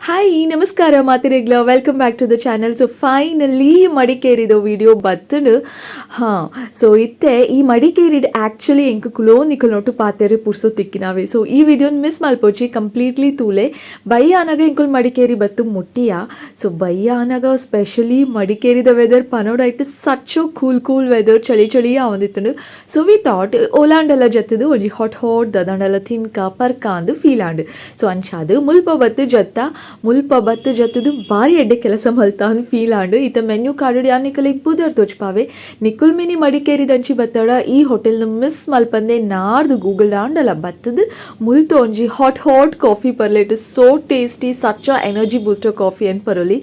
Hi, ನಮಸ್ಕಾರ ಮಾತೆರೆಗ್ಲ. Welcome back to the channel. So finally ಮಡಿಕೇರಿದ video ಬತ್ತುಂಡು. ಹಾಂ, ಸೊ ಇತ್ತೆ ಈ ಮಡಿಕೇರಿಡ್ ಆ್ಯಕ್ಚುಲಿ ಎಂಕ್ ಕುಲೋ ನಿಕಲ್ನೊಟ್ಟು ಪಾತೆರೆ ಪುರ್ಸೊ ತಿಕ್ಕಿನಾವೆ. ಸೊ ಈ ವಿಡಿಯೋನ ಮಿಸ್ ಮಲ್ಪೊಚಿ, ಕಂಪ್ಲೀಟ್ಲಿ ತೂಲೆ. ಬಯ್ಯ ಆನಗ ಎಂಕುಲು ಮಡಿಕೇರಿ ಬತ್ತು ಮುಟ್ಟಿಯ. ಸೊ ಬಯ್ಯ ಆನಗ ಸ್ಪೆಷಲಿ ಮಡಿಕೇರಿದ ವೆದರ್ ಪನೋಡೈಟ್ ಸಚ್ಚೋ ಕೂಲ್ ಕೂಲ್ ವೆದರ್, ಚಳಿ ಚಳಿ ಆವೊಂದಿತ್ತುಂಡು. ಸೊ we thought ಓಲಾಂಡಲ ಜತ್ತದು ಒಂಜಿ ಹಾಟ್ ಹಾಟ್ ದದಾಂಡಲ ತಿನ್ಕ ಪರ್ಕ ಅಂದ್ ಫೀಲ್ ಆಂಡ್. ಸೊ ಅಂಚಾದ್ ಮುಲ್ಪ ಬತ್ತು ಜತ್ತ. ಮುಲ್ಪ ಬತ್ತು ಜತ್ತದು ಬಾರಿ ಎಡ್ಡೆ ಕೆಲಸ ಮಲ್ತ ಅಂದ್ ಫೀಲ್ ಆಂಡ್. ಇತ್ತ ಮೆನ್ಯು ಕಾರ್ಡ್ ಯಾನ್ ನಿಕಲೆಗ್ ಪುದರ್ ತೋಜ್ಪಾವೆ. ನಿಕುಲ್ ಮಿನಿ ಮಡಿಕೇರಿದಂಚಿ ಬತ್ತಡ ಈ ಹೋಟೆಲ್ನ ಮಿಸ್ ಮಲ್ಪಂದೆ ನಾರ್ದು ಗೂಗಲ್ ಆಂಡಲ ಬತ್ತದು ಮುಲ್ತ ಒಂಜಿ ಹಾಟ್ ಹಾಟ್ ಕಾಫಿ ಪರ್ಲೆ. It is so tasty, such a energy booster coffee ಅನ್ ಪರೊಲಿ.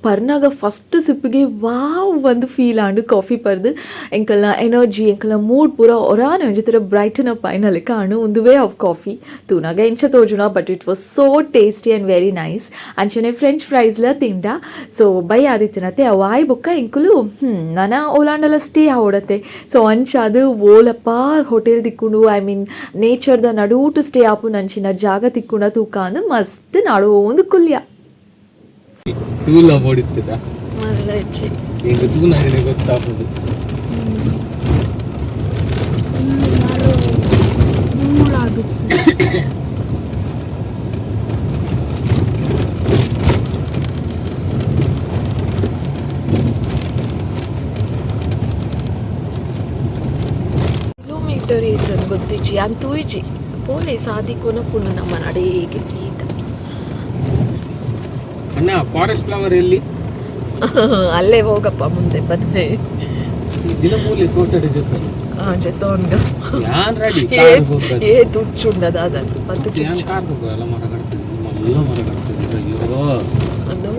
ಪರ್ನಾಗ ಫಸ್ಟ್ ಸಿಪ್ಪಿಗೆ ವಾವ್ ಒಂದು ಫೀಲ್ ಆಂಡ್. ಕಾಫಿ ಪರ್ದು ಎಂಕಲ್ನ ಎನರ್ಜಿ, ಎಂಕಲ್ನ ಮೂಡ್ ಪೂರ ಒರಾನೆ ಒಂಜಿ ತರ ಬ್ರೈಟನ್ ಅಪ್ ಆಯ್ನಲೆಕ್ಕ ಆಂಡ್. ಉಂದುವೇ ಆಫ್ ಕಾಫಿ ತೂನಾಗ ಎಂಚ ತೋಜುನ, but it was so tasty and very nice. ಅಂಚನೆ ಫ್ರೆಂಚ್ ಫ್ರೈಸ್ಲ ತಿಂಡ. ಸೊ ಬೈ ಆದಿತ್ತಿನತೆ ಅವಾಯ್ ಬೊಕ್ಕ ಎಂಕುಲು ನನ ಓಲಾಂಡಲ ಸ್ಟೇ ಆವೊಡತ್ತೆ. ಸೊ ಅಂಚಾದ್ ಓಲಪ್ಪ ಹೋಟೆಲ್ ತಿಕ್ಕುಂಡು, I mean ನೇಚರ್ದ ನಡೂಟು ಸ್ಟೇ ಆಪುನಂಚಿನ ಜಾಗ ತಿಕ್ಕುಂಡ ತೂಕ ಅಂದ್ ಮಸ್ತ್ ನಾಡೋಂದು ಕುಲ್ಯ. ತೂಲ ಹೊಡಿತದ. ಈಗ ತೂನಾಗನೆ ಗೊತ್ತಾಗ್ತದೆ. ಕಿಲೋಮೀಟರ್ ಏತನ್ ಗೊತ್ತಿಜ್ಜಿ, ಯಾನ್ ತೂಯಿಜಿ. ಪೋಲೆ ಸಾದಿ ಕೊನಪುಂಡು ನಮ್ಮ ನಡೆಗೆ ಸೀದ. ಅಣ್ಣ, ಫಾರೆಸ್ಟ್ ಫ್ಲವರ್ ಎಲ್ಲಿ? ಅಲ್ಲೇ ಹೋಗಪ್ಪ, ಮುಂದೆ ಬಂದೆ. ಈ ದಿನಮೂಲಿ ತೋಟದ ಜೊತೆ. ಜೊತೋನ್ಗ. ಯಾನ್ ರೆಡಿ. ಏ ತುಚ್ಚುಂಡದ ಅದನ್ನು ಮತ್ತು. ಯಾನ್ ಕಾರ್ ಹೋಗಲ್ಲ, ಮರ ಕಟ್ತದೆ, ಮಲ್ಲ ಮರ ಕಟ್ತದೆ, ಅಯ್ಯೋ. ಅದು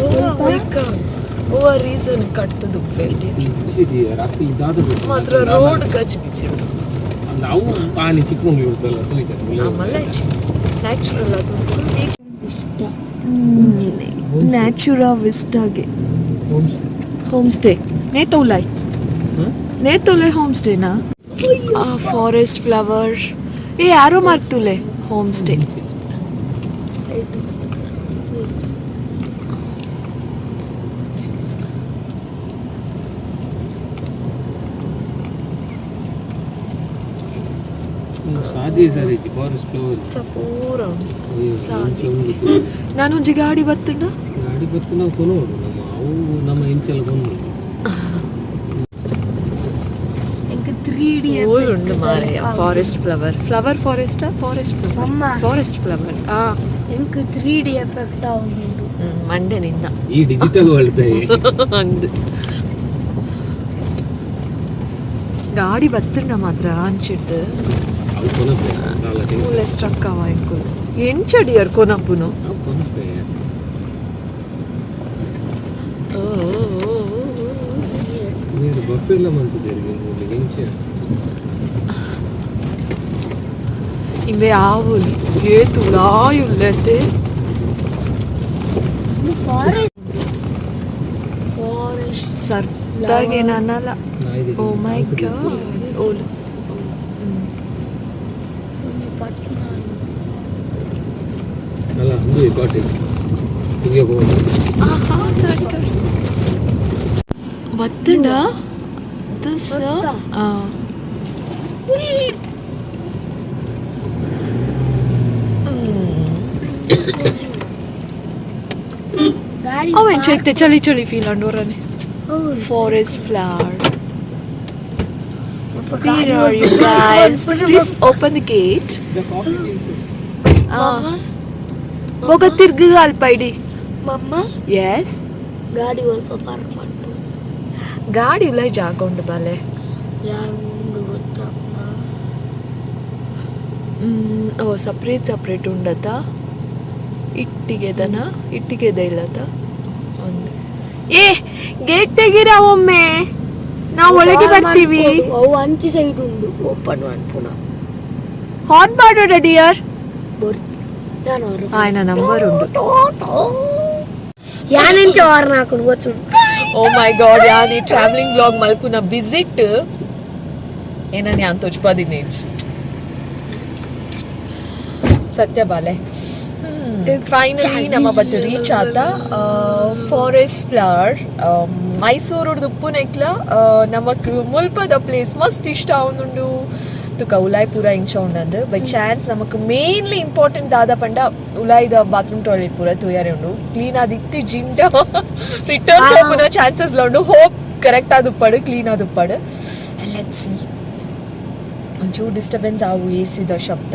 ಓ ರೀಸನ್ ಕಟ್ತದು ಫೆಲ್ಟಿ. ಬಿಸಿದಿ ರಾತ್ರಿ ಇದಾದ. ಮಾತ್ರ ರೋಡ್ ಗಜಿ ಬಿಜಿ ಉಂಟು. ನಾವು ಆನೆ ಚಿಕ್ಕಮಂಗ್ಳೂರ್ದಲ್ಲ ತುಳಿತಾರೆ. ಮಲ್ಲ ನ್ಯಾಚುರಲ್, ಅದು ಫುಲ್ ನ್ಯಾಚುರಾ ವಿಸ್ಟಾಗೆ ಹೋಮ್ ಸ್ಟೇ ನೇತೌಲಾಯ್. ನೇತೌಲಾಯ್ ಹೋಮ್ ಸ್ಟೇನಾ? ಆ ಫಾರೆಸ್ಟ್ ಫ್ಲವರ್ ಏ ಯಾರೋ ಮಾರ್ಕ್ ತುಲೆ ಹೋಮ್ ಸ್ಟೇ. ಸಾದಿ ಸರಿ, ಫಾರೆಸ್ಟ್ ಫ್ಲವರ್. ಸಪೂರ ಸಾದಿ. ನಾನೊಂಜಿ ಗಾಡಿ ಬತ್ತುಂಡ. ಗಾಡಿ ಬತ್ತು ನಾವು ಕೊನೋಡು ನಮ್ಮ ಅವು ನಮ್ಮ ಇಂಚೆಲ್ಲ ಕೊನೋಡು. ತ್ರೀ ಡಿ ಉಂಡು ಮಾರಾಯ. ಫಾರೆಸ್ಟ್ ಫ್ಲವರ್, ಫ್ಲವರ್ ಫಾರೆಸ್ಟಾ? Forest flower. ಅಮ್ಮ. ಫಾರೆಸ್ಟ್ ಫ್ಲವರ್ ಆ. ಎಂಕ್ 3D effect ಆವೊಂದುಂಡು. ಮಂಡೆ ನಿನ್ನ. ಈ ಡಿಜಿಟಲ್ ವರ್ಲ್ಡ್. ಅಂದ್ ಗಾಡಿ ಬತ್ತುಂಡ ಮಾತ್ರ ಅಂಚಿಡ್ದು. ಅವು ಕೊನಪೆ. ಮೂಲೆ ಸ್ಟ್ರಕ್ ಅವ ಎಂಕುಲು ಎಂಚಡಿಯರ್ ಕೊನಪುನು. ಅವು ಕೊನಪೆ. ನೀರು ಬಫೆ ಎಲ್ಲ ಮಂತಿದ್ದೇವೆ ಮೂಲಿಗೆ ಇಂಚ. ಇಂಬೆ ಆವುಲಿ ಏ ತುಳಾಯುಲ್ಲತೆ. Forest forest. ಸರ್ದಾಗೆ ನಾನಲ್ಲ. ನಾಯಿದೆ. ಓ ಮೈ ಗಾಡ್, ಓಲು. ಒಂಜಿ ಪಟ್ನ. ಅಲ್ಲ, ಒಂದು ಕಾಟೇಜ್ ಹಿಂಗೆ ಹೋಗೋದು. ಆಹಾ, ಗಾಡಿ ಗಾಡಿ ಬತ್ತುಂಡ this. ಗೊತ್ತಾ? ಆ. ಗಾಡಿ. ಅವ ಎಂಚ ಚಳಿ ಚಳಿ ಫೀಲ್ ಅಂಡೋರನೆ. ಹೌದು. Forest flower. ಅಪ್ಪ. Where are you guys? Please open the gate. ಮಮ್ಮ. ಬೊಕ ತಿರ್ಗು ಅಲ್ಪ ಇಡಿ. ಮಮ್ಮ. ಎಸ್. ಗಾಡಿ ಒಲ್ಪ ಪಾರ್ಕ್ ಮಾಡ್ತು. ಗಾಡಿ ಉಲೈ ಜಾಗ ಉಂಡು ಬಾಲೆ. ಜಾಗ ಉಂಡು, ಗೊತ್ತಾಪುಂಡ. ಓ, ಸಪ್ರೇಟ್ ಸಪ್ರೇಟ್ ಉಂಡತ? ಇಟ್ಟಿಗೆದನ ಇಟ್ಟಿಗೆದ ಇಲ್ಲತ ಒಂದು. ಏ, ಗೇಟ್ ತೆಗೀರ ಒಮ್ಮೆ, ನಾವು ಒಳಗೆ ಬರ್ತೀವಿ. ಅವು ಅಂಚಿ ಸೈಡ್ ಉಂಡು, ಓಪನ್ ಮಾಡ್ಪುಣ. ಹಾರ್ನ್ ಮಾಡೋಡ ಡಿಯರ್. ಬರ್ತಿ ಯಾನವರು. ఆయన ನಂಬರ್ ಉಂಡು. ಯಾನೆಂಚ ವಾರನ ಹಾಕೊಂಡು ಗೊತ್ತುಂಟು. ಓ ಮೈ ಗಾಡ್, ಯಾನ್ ಈ ಟ್ರಾವೆಲಿಂಗ್ ಬ್ಲಾಗ್ ಮಲ್ಪುನ ವಿಸಿಟ್ ಏನನ್ ಯಾನ್ ತೋಚ್ಪಾದಿನೇಜ್ ಸತ್ಯ ಬಾಲೆ. ಫೈನಲಿ ನಮ್ಮ ಬತ್ತು ರೀಚ್ ಆತ ಫಾರೆಸ್ಟ್ ಫ್ಲವರ್ ಮೈಸೂರು ಉಪ್ಪುನೆಕ್ಲ ನಮಕ್ ಮುಲ್ಪದ ಪ್ಲೇಸ್ ಮಸ್ತ್ ಇಷ್ಟ ಆವೊಂದುಂಡು. ತುಕ ಉಲಾಯ್ ಪೂರ ಇಂಚ ಉಂಡಂದು ಬೈ ಚಾನ್ಸ್ ನಮಕ್ ಮೇನ್ಲಿ ಇಂಪಾರ್ಟೆಂಟ್ ದಾದ ಪಂಡ ಉಲಾಯ್ದ ಬಾತ್ರೂಮ್ ಟಾಯ್ಲೆಟ್ ಪೂರ ತೂಯರೆ ಉಂಡು. ಕ್ಲೀನ್ ಆದಿತ್ತಿ ಜಿಂಡ ರಿಟರ್ನ್ ಪೋಪುನ ಚಾನ್ಸಸ್ ಉಂಡು. ಹೋಪ್ ಕರೆಕ್ಟ್ ಆದುಪ್ಪಡು, ಕ್ಲೀನ್ ಆದುಪ್ಪಡು. Let's see. ಒಂಚೂರು ಡಿಸ್ಟರ್ಬೆನ್ಸ್ ಆವು ಎಸಿದ ಶಬ್ದ.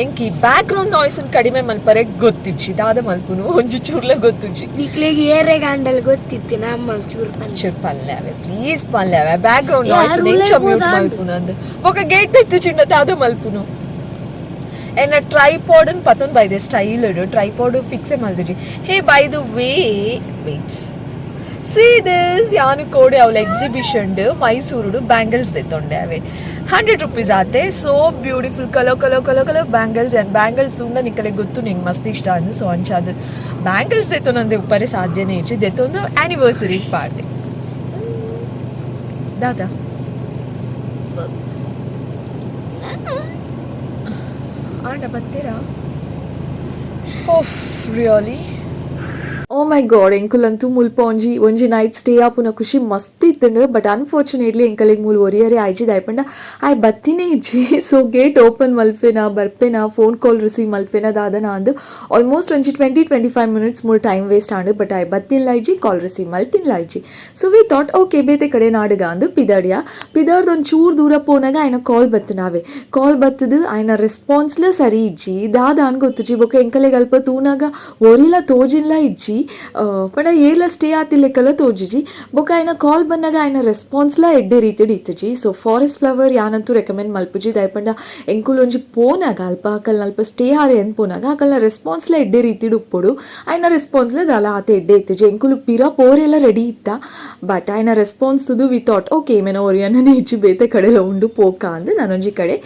ಎಂಕಿ ಬ್ಯಾಕ್ ಗ್ರೌಂಡ್ ನಾಯ್ಸ್ ಕಡಿಮೆ ಮಲ್ಪರೆ ಗೊತ್ತಿಜ್ಜಿ, ದಾದ ಮಲ್ಪುನು ಒಂಜಿ ಚೂರ್ಲ ಗೊತ್ತಿಜ್ಜಿ. ನಿಕ್ಲೆಗ್ ಏರೆಗ್ ಆಂಡಲ್ ಗೊತ್ತಿತ್ತು ನಮ್ಮ ಚೂರು ಪನ್ಲೆ. ಚೂರು ಪಲ್ಲೆ ಅವೆ, ಪ್ಲೀಸ್ ಪಲ್ಲೆ ಅವೆ. ಬ್ಯಾಕ್ ಗ್ರೌಂಡ್ ನಾಯ್ಸ್ ಯಾರು ಎಂಚ ಮ್ಯೂಟ್ ಉಲೈ ಮಲ್ಪುನು ಅಂದ್ ಬೊಕ ಗೇಟ್ ಎತ್ತು ಚಿಂಡ ದಾದ ಮಲ್ಪುನು. ಎನ್ನ ಟ್ರೈಪಾಡ್ ಪತೊಂದು ಬೈದೆ ಸ್ಟೈಲ್ ಟ್ರೈಪಾಡ್ ಫಿಕ್ಸ್ ಮಲ್ದಿಜಿ. Hey, by the way, wait, see this. ಯಾನು ಕೋಡೆ ಅವಳ ಎಕ್ಸಿಬಿಷನ್ ಮೈಸೂರುಡು ಬ್ಯಾಂಗಲ್ಸ್ ದೆತ್ತೊಂಡೆ ಅವೆ. ₹100 ಆತೆ. So beautiful colour colour colour colour bangles. And bangles ತುಂಡ ನಿಕ್ಕಲೆ ಗೊತ್ತು ನಿಂಗೆ ಮಸ್ತ್ ಇಷ್ಟ ಅಂದು. ಸೊ ಅಂಚಾದ ಬ್ಯಾಂಗಲ್ಸ್ ದೆತ್ತೊಂದು ಉಪ್ಪರೆ ಸಾಧ್ಯನೇ ಇಜ್ಜಿ. ದೆತ್ತೊಂದು ಆನಿವರ್ಸರಿ ಪಾಡ್ದೆ. ದಾದಾ ಆಂಡ ಬತ್ತೀರಾ? ಓಫ್, ರಿಯಲಿ? ಓ ಮೈ ಗಾಡ್, ಎಂಕುಲಂತೂ ಮುಲ್ಪ ಒಂಜಿ ಒಂಜಿ ನೈಟ್ ಸ್ಟೇ ಆಪುನ ಖುಷಿ ಮಸ್ತ್ ಇತ್ತುಂಡು. ಬಟ್ ಅನ್ಫಾರ್ಚುನೇಟ್ಲಿ ಎಂಕಲೆಗ್ ಮೂಲು ಒರಿಯರೆ ಆಯ್ಜಿ. ದಾಯೆಪಂಡ ಆಯ್ ಬತ್ತಿನೇ ಇಜ್ಜಿ. ಸೊ ಗೇಟ್ ಓಪನ್ ಮಲ್ಪೆನಾ ಬರ್ಪೆನಾ, ಫೋನ್ ಕಾಲ್ ರಿಸೀವ್ ಮಲ್ಪೆನಾ ದಾದನ ಅಂದು ಆಲ್ಮೋಸ್ಟ್ ಒಂಜಿ 20-25 ಮಿನಿಟ್ಸ್ ಮೂಲು ಟೈಮ್ ವೇಸ್ಟ್ ಆಂಡ್. ಬಟ್ ಆಯ್ ಬತ್ತಿಲ್ಲ ಇಜ್ಜಿ, ಕಾಲ್ ರಿಸೀವ್ ಮಲ್ತಿಲ್ಲ ಇಜ್ಜಿ. ಸೊ we thought, okay, ಬೇತೆ ಕಡೆ ನಾಡುಗ ಅಂದು ಪಿದಡಿಯ. ಪಿದರ್ದು ಒಂದು ಚೂರು ದೂರ ಪೋನಾಗ ಆಯ್ನ ಕಾಲ್ ಬತ್ತನಾವೆ. ಕಾಲ್ ಬತ್ತದು, ಆಯ್ನ ರೆಸ್ಪಾನ್ಸ್ಲ ಸರಿ ಇಜ್ಜಿ, ದಾದ ಅನ್ ಗೊತ್ತುಜಿ. ಬೊಕ ಎಂಕಲೆಗ್ ಅಲ್ಪ ತೂನಾಗ ಒರಿಲ ತೋಜಿಲ್ಲ ಇಜ್ಜಿ. ಪಂಡ ಏರ್ಲ ಸ್ಟೇ ಆತಿಲೆಕ್ಕಲ ತೋಜಿಜಿ. ಬೊಕ ಆಯ್ನ ಕಾಲ್ ಬನ್ನಾಗ ಆಯ್ನ ರೆಸ್ಪಾನ್ಸ್ಲ ಎಡ್ಡೆ ರೀತಿಡ್ ಇತ್ತುಜಿ. ಸೊ ಫಾರೆಸ್ಟ್ ಫ್ಲವರ್ ಯಾನಂತೂ ರೆಕಮೆಂಡ್ ಮಲ್ಪುಜಿ. ದಾಯೆಪಂಡ ಎಂಕುಲು ಒಂಜಿ ಪೋನಾಗ ಅಲ್ಪ ಅಕಲ್ನ ಅಲ್ಪ ಸ್ಟೇ ಆರೆ ಅಂದ್ ಪೋನಾಗ ಅಕಲ್ನ ರೆಸ್ಪಾನ್ಸ್ಲ ಎಡ್ಡೆ ರೀತಿಡ್ ಉಪ್ಪೊಡು. ಆಯ್ನ ರೆಸ್ಪಾನ್ಸ್ಲ ದಾಲ ಆತೆ ಎಡ್ಡೆ ಇತ್ತುಜಿ. ಎಂಕುಲು ಪಿರ ಪೋರೆಲ್ಲ ರೆಡಿ ಇತ್ತ. ಬಟ್ ಆಯ್ನ ರೆಸ್ಪಾನ್ಸ್ ತುದು we thought, okay, ಮೇನ ಒರಿಯನ್ನ ಇಜ್ಜಿ, ಬೇತೆ ಕಡೆಲ ಉಂಡು, ಪೋಕ ಅಂದ್ ನಾನೊಂಜಿ ಕಡೆ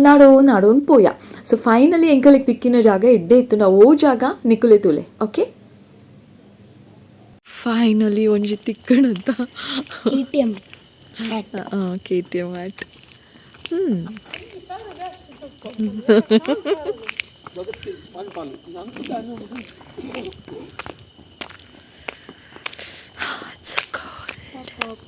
ನಾಡೋ ನಾಡೋನ್ ಪೋಯ. ಸೊ ಫೈನಲಿ ಎಂಕಲೆಗ್ ತಿಕ್ಕಿನ ಜಾಗ ಎಡ್ಡೆ ಇತ್ತು. ನಾವು ಓ ಜಾಗ ನಿಕುಲೆ ತೂಲೆ. ಓಕೆ, ಫೈನಲಿ ಒಂಜಿ ತಿಕ್ಕಣಂತ. KTM. KTM at. It's so cold.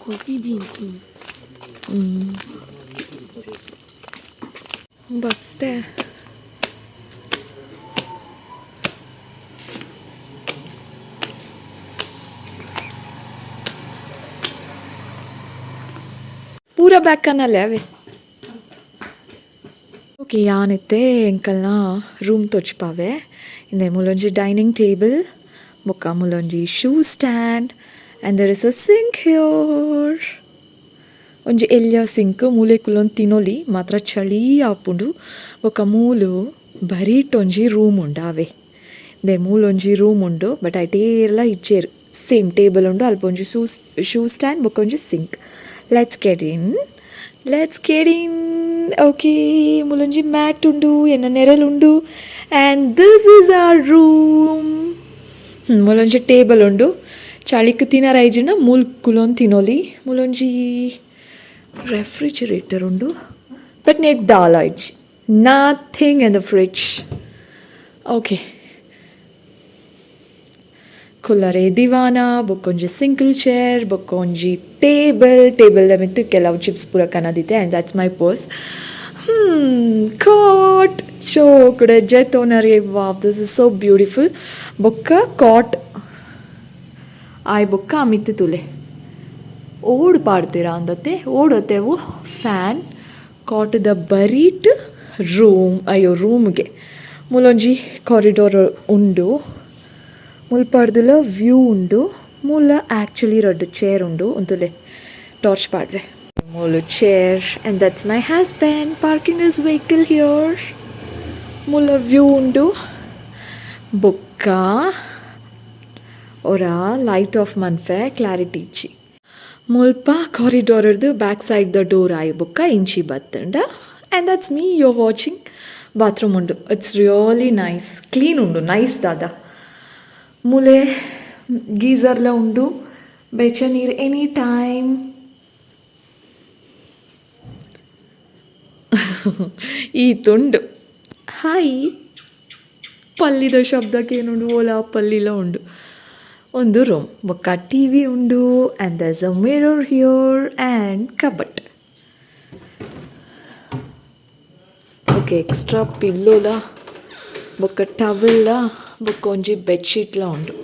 Coffee beans. ಬತ್ತೆ. ಪೂರ ಬ್ಯಾಕನ್ನಲ್ಲೇ ಅವೇ. ಓಕೆ, ಯಾನಿತ್ತೆ ಎಂಕಲ್ನ ರೂಮ್ ತೊಚ್ಪಾವೆ. ಇಂದೆ ಮೂಲೊಂಜಿ ಡೈನಿಂಗ್ ಟೇಬಲ್, ಬೊಕ್ಕ ಮೂಲೊಂಜಿ shoe stand, and there is a sink here. ಒಂಜಿ ಎಲ್ಯ ಸಿಂಕ್. ಮೂಲೆ ಕುಲೊಂದು ತಿನೊಲಿ, ಮಾತ್ರ ಚಳಿ ಆಪುಂಡು. ಬೊಕ್ಕ ಮೂಲು ಬರೀಟ್ ಒಂಜಿ ರೂಮ್ ಉಂಡು ಅವೇ. ದೆ ಮೂಲೊಂಜಿ ರೂಮ್ ಉಂಡು, ಬಟ್ ಐಟ್ ಏರ್ಲ ಇಜ್ಜೆರ್. ಸೇಮ್ ಟೇಬಲ್ ಉಂಡು, ಅಲ್ಪ ಒಂಜಿ ಶೂಸ್ ಶೂ ಸ್ಟ್ಯಾಂಡ್, ಬೊಕ್ಕ ಒಂಜಿ sink. Let's get in, let's get in. Okay, ಮೂಲೊಂಜಿ mat ಉಂಡು, ಎನ್ನ ನೆರಳು ಉಂಡು, and this is our room. ಮೂಲೊಂಜಿ ಟೇಬಲ್ ಉಂಡು. ಚಳಿಕ್ ತಿನರ ಇಜ್ಜಿಂಡ ಮೂಲ್ ಕುಲೊಂದು ತಿನೊಲಿ. ಮೂಲೊಂಜಿ ರೆಫ್ರಿಜರೇಟರ್ ಉಂಡು, ಬಟ್ ನೆಟ್ ದಾಲ ಇಜ್ಜಿ, nothing in the fridge. Okay, ಕುಲ್ಲರೆ ದಿವಾನ, ಬೊಕ್ಕೊಂಜಿ ಸಿಂಗಲ್ ಚೇರ್, ಬೊಕ್ಕೊಂಜಿ ಟೇಬಲ್. ಟೇಬಲ್ ಮಿತ್ತು ಕೆಲವು ಚಿಪ್ಸ್ ಪೂರ ಕನದಿತ್ತೆ. And that's my purse. Cot ಚೋಕುಡೆ ಜೆತೋನರೆ. Wow, this is so beautiful. ಬೊಕ್ಕ ಕಾಟ್ ಆಯ್ ಬೊಕ್ಕ ಮಿತ್ತು ತುಲೆ ಓಡು ಪಾಡ್ತೀರಾ ಅಂದತ್ತೆ ಓಡತ್ತೆವು. Fan ಕಾಟದ ಬರೀಟ್ room. ಅಯ್ಯೋ, ರೂಮ್ಗೆ ಮೂಲೊಂಜಿ ಕಾರಿಡೋರ್ ಉಂಡು. ಮುಲ್ಪಾಡ್ದಲ ವ್ಯೂ ಉಂಡು. ಮೂಲ ಆ್ಯಕ್ಚುಲಿ ರಡ್ಡು ಚೇರ್ ಉಂಡು. ಒಂತುಲೆ ಟಾರ್ಚ್ ಪಾಡ್ವೆ. ಮೂಲು chair, and that's my husband parking his vehicle here. ಮೂಲ ವ್ಯೂ ಉಂಡು. ಬೊಕ್ಕ ಒರ ಲೈಟ್ ಆಫ್ ಮನ್ಫೆ, ಕ್ಲಾರಿಟಿ ಇಜ್ಜಿ. ಮುಲ್ಪ ಕಾರಿಡೋರ್ದು ಬ್ಯಾಕ್ ಸೈಡ್ the door ಆಯಿ ಬೊಕ್ಕ ಇಂಚಿ ಬತ್ತಂಡ. And that's me you watching. Bathroom ಉಂಡು. It's really nice, clean ಉಂಡು, ನೈಸ್ ದಾದ. ಮೂಲೆ ಗೀಸರ್ಲ ಉಂಡು, ಬೆಚ್ಚ ನೀರು ಎನಿ ಟೈಮ್. ಈ ತುಂಡು ಹಾಯ್ ಪಲ್ಲಿದ ಶಬ್ದಕ್ಕೆ ಏನುಂಡು, ಓಲಾ ಪಲ್ಲಿಲ ಉಂಡು. ಒಂದು ರೂಮ್ ಬೊಕ್ಕ ಟಿ ವಿ ಉಂಡು and there's a mirror here and cupboard. Okay, extra ಪಿಲ್ಲೋಲ ಬೊಕ್ಕ ಟವೆಲ್ಲ ಬೊಕ್ಕ ಒಂಜಿ ಬೆಡ್ಶೀಟ್ಲ ಉಂಡು.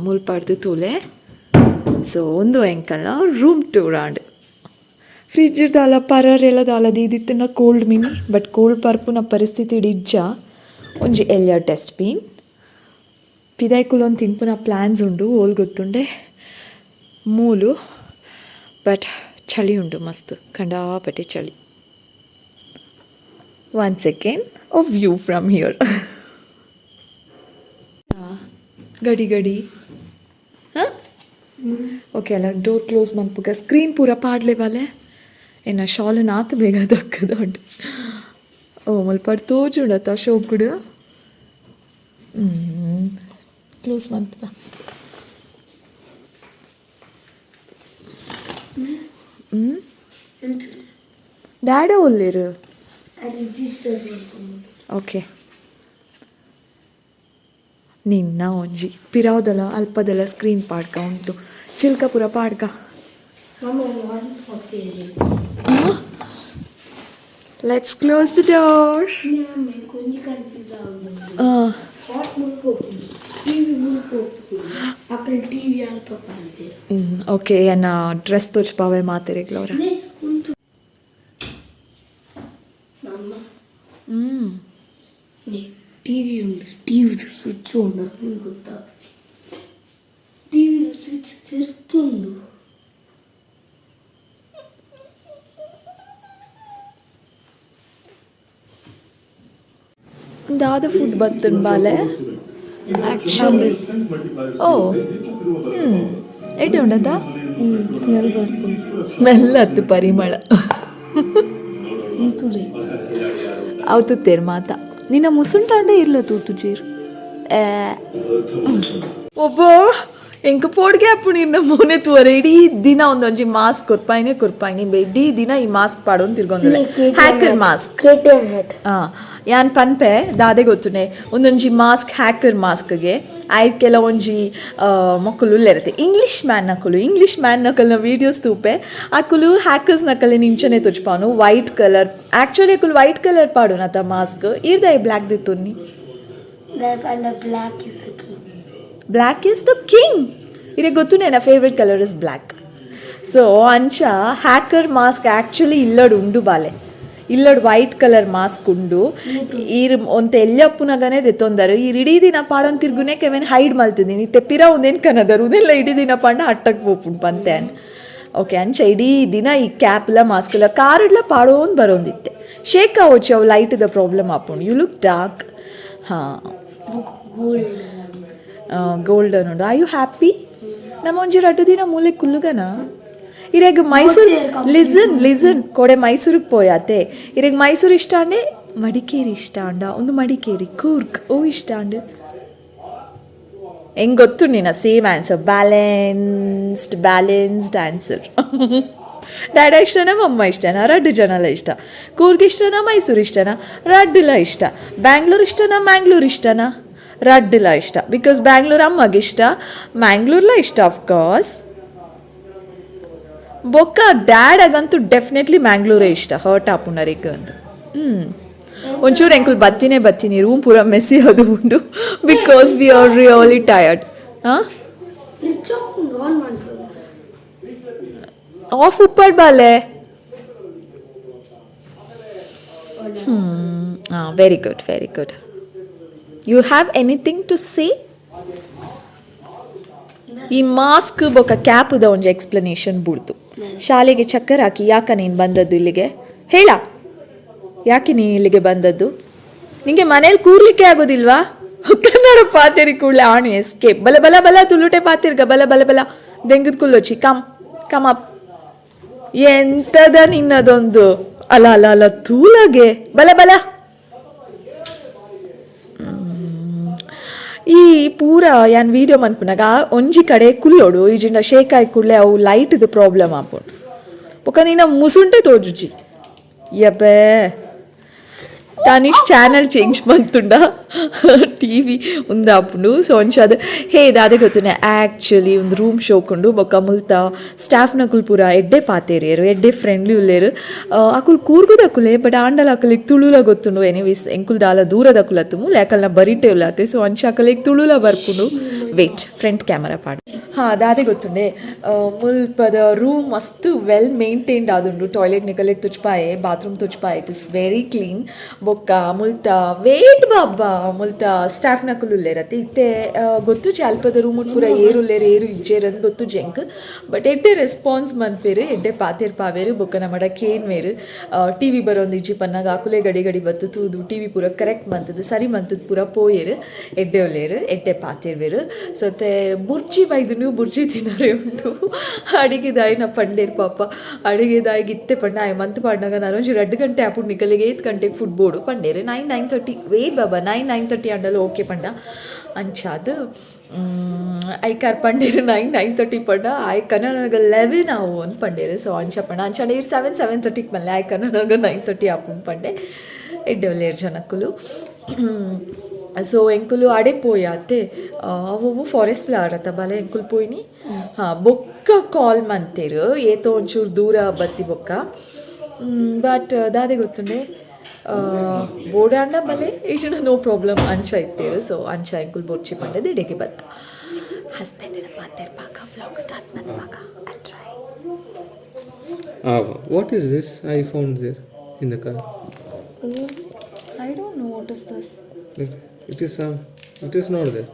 ಮುಲ್ಪಾಡ್ದು ತೂಲೆ. ಸೊ ಒಂದು ಎಂಕಲ್ನ room tour and fridge ದಾಲ ಪರರೆಲ್ಲ ದಾಲ ದೀದಿತ್ತಿನ cold mini, but cold ಪರ್ಪುನ ಪರಿಸ್ಥಿತಿ ಇಜ್ಜ. ಒಂಜಿ ಎಲ್ಯ ಡಸ್ಟ್ಬಿನ್, ಪಿದಾಯ್ಕುಲೊಂದು ತಿನ್ಪುನ ಪ್ಲ್ಯಾನ್ಸ್ ಉಂಡು, ಓಲ್ ಗೊತ್ತುಂಡೆ ಮೂಲು. ಬಟ್ ಚಳಿ ಉಂಡು ಮಸ್ತ್, ಕಂಡಾಪಟ್ಟೆ ಚಳಿ. One second, a view from here. ಗಡಿ ಗಡಿ. ಹಾಂ, ಓಕೆ ಅಲ್ಲ, ಡೋರ್ ಕ್ಲೋಸ್ ಮನ್ಪುಗ. ಸ್ಕ್ರೀನ್ ಪೂರ ಪಾಡ್ಲೆ ಬಾಲೆ. ಎನ್ನ ಶಾಲು ನಾತು ಬೇಗ ದಕ್ಕದ ಉಂಟು. ಓ, ಮುಲ್ಪಡ್ ತೋಜುಂಡತ್ತ ಶೋಕುಡು. ಕ್ಲೋಸ್ ಮನ್ಪುಗ. ಡ್ಯಾಡ ಒಲ್ಲೇರು? ಓಕೆ, ನಿನ್ನ ಒಂಜಿ ಪಿರಾವ್ದಲ ಅಲ್ಪದಲ ಸ್ಕ್ರೀನ್ ಪಾಡ್ಕ ಉಂಟು, ಚಿಲ್ಕ ಪೂರ ಪಾಡ್ಕ. Let's close the door. Okay, ಎನ್ನ ಡ್ರೆಸ್ ತೋಚ್ಪಾವೆ ಮಾತೆರೆಗ್ಲವ್ರ. ಟಿವಿ ಉಂಟು, ಟಿವಿದು ಸ್ವಿಚ್ ಉಂಡು ಗೊತ್ತಾ? ಟಿವಿದು ಸ್ವಿಚ್ ತಿರ್ತುಂಡು. ದಾದ ಫುಡ್ ಬತ್ತನ್ ಬಾಲೆ ಆ್ಯಕ್ಚುಲಿ? ಓ, ಎಡ್ಡೆ ಉಂಡದ. ಸ್ಮೆಲ್ ಬರ್ಪುಂಡು. ಸ್ಮೆಲ್ ಅತ್ತು, ಪರಿಮಳ. ಉಂತುಲೆ. ಅವು ತುತ್ತೇರು ಮಾತ ನಿನ್ನ ಮುಸುಂಟಾಂಡೆ ಇರ್ಲ ತೂತುಜೀರ್. ಒಬ್ಬ ಎಂಕ್ ಪೋಡ್ಗೆ ಅಪ್ಪು ನಿನ್ನ ಮೋನೆ ತೂವರೆ. ಇಡೀ ದಿನ ಒಂದೊಂಜಿ ಮಾಸ್ಕ್ ಕೊರ್ಪಾಯಿನೇ ಕೊರ್ಪಾಯಿನಿ. ಇಡೀ ದಿನ ಈ ಮಾಸ್ಕ್ ಪಾಡೊಂದು ತಿರ್ಗೊಂದುಲ್ಲೆ, hacker mask. KTM head. ಯಾನ್ ಪನ್ಪೆ ದಾದೆ ಗೊತ್ತುನೆ, ಒಂದೊಂಜಿ ಮಾಸ್ಕ್, ಹ್ಯಾಕರ್ ಮಾಸ್ಕ್ಗೆ ಆಯ್ ಕೆಲವೊಂಜಿ ಮೊಕ್ಕಲು ಉಲ್ಲೆರತೆ, ಇಂಗ್ಲೀಷ್ ಮ್ಯಾನ್ ನಕಲು. ಇಂಗ್ಲೀಷ್ ಮ್ಯಾನ್ ನಕಲ್ನ ವೀಡಿಯೋಸ್ ತೂಪೆ. ಅಕುಲು ಹ್ಯಾಕರ್ಸ್ ನಕಲೆ ನಿಂಚನೆ ತುಚ್ಪಾನು white colour. Actually ಅಕುಲು ವೈಟ್ ಕಲರ್ ಪಾಡುನತ ಮಾಸ್ಕ್, ಇರ್ದ ಬ್ಲ್ಯಾಕ್ ದಿತ್ತುನ್ನಿ. Black is the king. Black is the king. ಇರೆ ಗೊತ್ತುನೆ, ನನ್ನ favourite colour is black. So ಅಂಚ hacker mask actually ಇಲ್ಲಡ್ ಉಂಡು ಬಾಲೆ, ಇಲ್ಲಡ್ white colour mask ಉಂಡು. ಈರ್ ಒಂತೆ ಎಲ್ಯಪ್ಪುನಗನೇ ದೆತ್ತೊಂದರು. ಈರ್ ಇಡೀ ದಿನ ಪಾಡೊಂದು ತಿರ್ಗುನೆ ಕೆವೆನ್ ಹೈಡ್ ಮಲ್ತಿದ್ದೀನಿ. ಇತ್ತೆ ಪಿರ ಉಂದೇನ್ ಕನದರು, ಉಂದೆಲ್ಲ ಇಡೀ ದಿನ ಪಂಡ ಅಟ್ಟಕ್ ಪೋಪುಂಡು ಪಂತೆ ಅನ್. ಓಕೆ, ಅಂಚ ಇಡೀ ದಿನ ಈ ಕ್ಯಾಪ್ಲ ಮಾಸ್ಕ್ಲ ಕಾರುಡ್ಲ ಪಾಡೋಂದು ಬರೋಂದಿತ್ತೆ. ಶೇಕ್ ಆವೊಚ್ಚಿ, ಅವು ಲೈಟ್ದ ಪ್ರಾಬ್ಲಮ್ ಆಪುಂಡು. You look dark. ಹಾಂ. ಗೋಲ್ಡ್. ಗೋಲ್ಡನ್ ಉಂಡು. Are you happy? ನಮ್ಮ ಒಂಜಿ ರಡ್ಡು ದಿನ ಮೂಲೆ ಕುಲ್ಲುಗನ. ಇರೆಗ್ ಮೈಸೂರು, ಲಿಸನ್ ಲಿಸನ್, ಕೊಡೆ ಮೈಸೂರಿಗೆ ಪೋಯಾತೆ. ಇರೆಗ್ ಮೈಸೂರು ಇಷ್ಟ ಅಂಡೆ, ಮಡಿಕೇರಿ ಇಷ್ಟ ಅಂಡ? ಒಂದು ಮಡಿಕೇರಿ, ಕೂರ್ಗ್ ಓ ಇಷ್ಟ ಅಂಡ್? ಹೆಂಗ್ ಗೊತ್ತು ನಿನ್ನ same answer, balanced balanced answer. ಡ್ಯಾಡ ಇಷ್ಟನಾ, ಮಮ್ಮ ಇಷ್ಟನಾ? ರಡ್ಡು ಜನಲ ಇಷ್ಟ. ಕೂರ್ಗ್ ಇಷ್ಟನಾ, ಮೈಸೂರು ಇಷ್ಟನಾ? ರಡ್ಡುಲ ಇಷ್ಟ. ಬ್ಯಾಂಗ್ಳೂರ್ ಇಷ್ಟನಾ, ಮ್ಯಾಂಗ್ಳೂರ್ ಇಷ್ಟನಾ? ರಡ್ಡುಲ ಇಷ್ಟ. Because Bangalore ಅಮ್ಮಗೆ ಇಷ್ಟ, ಮ್ಯಾಂಗ್ಳೂರ್ಲ ಇಷ್ಟ ಆಫ್ಕೋರ್ಸ್. ಬೊಕ್ಕ ಡ್ಯಾಡಗಂತೂ ಡೆಫಿನೆಟ್ಲಿ ಮ್ಯಾಂಗ್ಳೂರೇ ಇಷ್ಟ, ಹರ್ಟ್ ಆಪುನರಿಗೆ ಅಂತ. ಒಂಚೂರು ಎಂಕುಲು ಬತ್ತಿನೇ ಬತ್ತೀನಿ, ರೂಮ್ ಪೂರ ಮೆಸ್ಸಿ ಅದು ಉಂಡು, because we are really tired. ಹಾಂ, fridge off on ಮಾಡ್ಬೋದು. ಆಫ್ ಉಪ್ಪಡ್ ಬಾಲೆ. ಹಾಂ, very good, very good. You have anything to say? ಈ ಮಾಸ್ಕ್ ಬೊಕ ಕ್ಯಾಪ್ದ ಒಂಜಿ ಎಕ್ಸ್ಪ್ಲನೇಷನ್ ಬುಡ್ತು. ಶಾಲೆಗೆ ಚಕ್ಕರ್ ಹಾಕಿ ಯಾಕ ನೀನು ಬಂದದ್ದು ಇಲ್ಲಿಗೆ? ಹೇಳ, ಯಾಕೆ ನೀನು ಇಲ್ಲಿಗೆ ಬಂದದ್ದು? ನಿಂಗೆ ಮನೇಲಿ ಕೂರ್ಲಿಕ್ಕೆ ಆಗೋದಿಲ್ವಾ? ಕನ್ನಡ ಪಾತೆರಿ ಕೂಡಲೇ ಆಣು ಎಸ್ಕೇಪ್. ಬಲ ಬಲ ಬಲ ತುಳುಟೆ ಪಾತಿರ್ಗ, ಬಲ ಬಲ ಬಲ ದೆಂಗದ ಕುಲ್ಲೊಚ್ಚಿ. Come come up. ಎಂತದ ನಿನ್ನದೊಂದು? ಅಲ್ಲ ಅಲ್ಲ ಅಲ್ಲ, ತೂಲಗೆ ಬಲ ಬಲ. ಈ ಪೂರ ಯಾನ್ ವೀಡಿಯೋ ಮನ್ಪುನಗ ಒಂಜಿ ಕಡೆ ಕುಲ್ಲೋಡು, ಇಜಿಂಡ ಶೇಕ್ ಆಯಿ ಕುಳ್ಳೆ ಅವು ಲೈಟ್ದ ಪ್ರಾಬ್ಲಮ್ ಆಪುಂಡು. ಬೊಕ ನಿನ್ನ ಮುಸುಂಟೆ ತೋಜುಜಿ. ಯಬ್ಬೆ, ತಾನಿಶ್ ಚಾನಲ್ ಚೇಂಜ್ ಮಂತುಂಡ ಟಿವಿ ಉಂದಾಪುಂಡು. ಸೊ ಅಂಚಾದ್ ಹೇ ದಾದೆ ಗೊತ್ತುಂಡೆ, ಆ್ಯಕ್ಚುಲಿ ಒಂದು ರೂಮ್ ಶೋಕುಂಡು. ಬೊಕ್ಕ ಮುಲ್ತ ಸ್ಟಾಫ್ನಕುಲು ಪೂರ ಎಡ್ಡೆ ಪಾತೆರಿಯೆರ್, ಎಡ್ಡೆ ಫ್ರೆಂಡ್ಲಿ ಉಲ್ಲೆರ್. ಅಕುಲು ಕೂರ್ಗುದಕುಲೆ, ಬಟ್ ಆಂಡಲ ಅಕುಲೆಗ್ ತುಳುಲ ಗೊತ್ತುಂಡು. ಎನಿವೇಸ್, ಎಂಕುಲು ದಾಲ ದೂರದಕುಲು ಅತ್ತು, ಮೂಲು ಅಕಲ್ನ ಬರಿಟೆ ಉಲ್ಲಾತೆ. ಸೊ ಅಂಚ ಅಕಲೆಗ್ ತುಳುಲ ಬರ್ಪುಂಡು. ವೇಟ್, ಫ್ರಂಟ್ ಕ್ಯಾಮರಾ ಪಾಡ್. ಹಾಂ, ದಾದೆ ಗೊತ್ತುಂಡೆ, ಮುಲ್ಪದ ರೂಮ್ ಮಸ್ತ್ ವೆಲ್ ಮೇಂಟೈನ್ಡ್ ಆದುಂಡು. ಟಾಯ್ಲೆಟ್ ನಿಕಲೆಗ್ ತುಚ್ಪಾಯೆ, ಬಾತ್ರೂಮ್ ತುಚ್ಪಾಯೆ, it is very clean. ಬೊಕ್ಕ ಮುಲ್ತ, ವೇಟ್ ಬಾಬಾ, ಮುಲ್ತ ಸ್ಟಾಫ್ನಕುಲು ಉಲ್ಲೆರತ್ತೆ. ಇತ್ತೆ ಗೊತ್ತುಜಿ ಅಲ್ಪದ ರೂಮ್ ಪೂರ ಏರು ಉಲ್ಲೆರ್ ಏರು ಇಜ್ಜೆರ್ ಅಂದ್ ಗೊತ್ತುಜಿ ಎಂಕ್. ಬಟ್ ಎಡ್ಡೆ ರೆಸ್ಪಾನ್ಸ್ ಮನ್ಪೆರ್, ಎಡ್ಡೆ ಪಾತೆರ್ ಪಾವೆರ್. ಬೊಕ್ಕ ನಮಡ ಕೇನ್ವೆರ್. ಟಿವಿ ಬರೋಂದು ಇಜ್ಜಿ ಪನ್ನಾಗ ಅಕುಲೇ ಗಡಿ ಗಡಿ ಬತ್ತು ತೂದು ಟಿವಿ ಪೂರ ಕರೆಕ್ಟ್ ಮಂತುದು ಸರಿ ಮಂತುದು ಪೂರ ಪೋಯೆರ್. ಎಡ್ಡೆ ಉಲ್ಲೆರ್, ಎಡ್ಡೆ ಪಾತೆರ್ವೆರ್. ಸೊ ಇತ್ತೆ ಬುರ್ಜಿ ಬೈದುಂಡು, ಬುರ್ಜಿ ತಿನರೆ ಉಂಡು. ಅಡಿಗೆದಾಯಿನ ಪಂಡೇರ್ ಪಾಪ, ಅಡಿಗೆದಾಯಿಗ್ ಇತ್ತೆ ಪಂಡ ಆಯೆ ಮಂತ್ ಪಾಡ್ನಗ ನನೊಂಜಿ 2 ಗಂಟೆ ಆಪುಂಡು, ನಿಕಲೆಗ್ ಏತ್ ಗಂಟೆಗೆ ಫುಡ್ ಬೋಡು ಪಂಡೇರ್. 9, 9:30, ವೇಟ್ ಬಾಬಾ, 9, 9:30 ಆಂಡಲ ಓಕೆ ಪಂಡ. ಅಂಚಾದ್ ಐಕಾರ್ ಪಂಡೇರ್ 9, 9:30 ಪಂಡ, ಆಯ್ ಕನನಗ 11 ಆವು ಅಂದ್ ಪಂಡೇರ್. ಸೊ ಅಂಚ ಪಂಡ. ಅಂಚಾಂಡ ಇರ್ 7, 7:30ಕ್ಕೆ ಮಲ್ಲೆ, ಆಯ್ ಕನನಗ 9:30 ಆಪುಂಡು ಪಂಡೆ. ಎಡ್ಡೆ ಉಲ್ಲೆರ್ ಜನಕ್ಕುಲು. ಸೊ ಎಂಕುಲು ಅಡೆ ಪೋಯಾತೆ, ಅವು ಫಾರೆಸ್ಟ್ ಫ್ಲವರ್ ಅತ್ತ ಬಲೆ ಎಂಕುಲು ಪೋಯಿನಿ. ಹಾಂ, ಬೊಕ್ಕ ಕಾಲ್ ಮಂತೇರು ಏತೋ ಒಂಚೂರು ದೂರ ಬತ್ತಿ ಬೊಕ್ಕ. ಬಟ್ ದಾದೆ ಗೊತ್ತುಂಡೆ, ಬೋಡಾಂಡ ಬಲೆ, ಈಜಿಂಡ ನೋ ಪ್ರಾಬ್ಲಮ್ ಅಂಚ ಇತ್ತೇರು. ಸೊ ಅಂಚ ಎಂಕುಲು ಬೊರ್ಚಿ ಪಂಡದು ಇಡೆಗೆ ಬತ್ತ. ಹಸ್ಬೆಂಡಿನ ಪಾತೆರ್ಪಾಗ, ವ್ಲಾಗ್ ಸ್ಟಾರ್ಟ್ ಮನ್ಪಾಗ. I try. Ah, what is this I found there in the car? I don't know what is this. It is not there.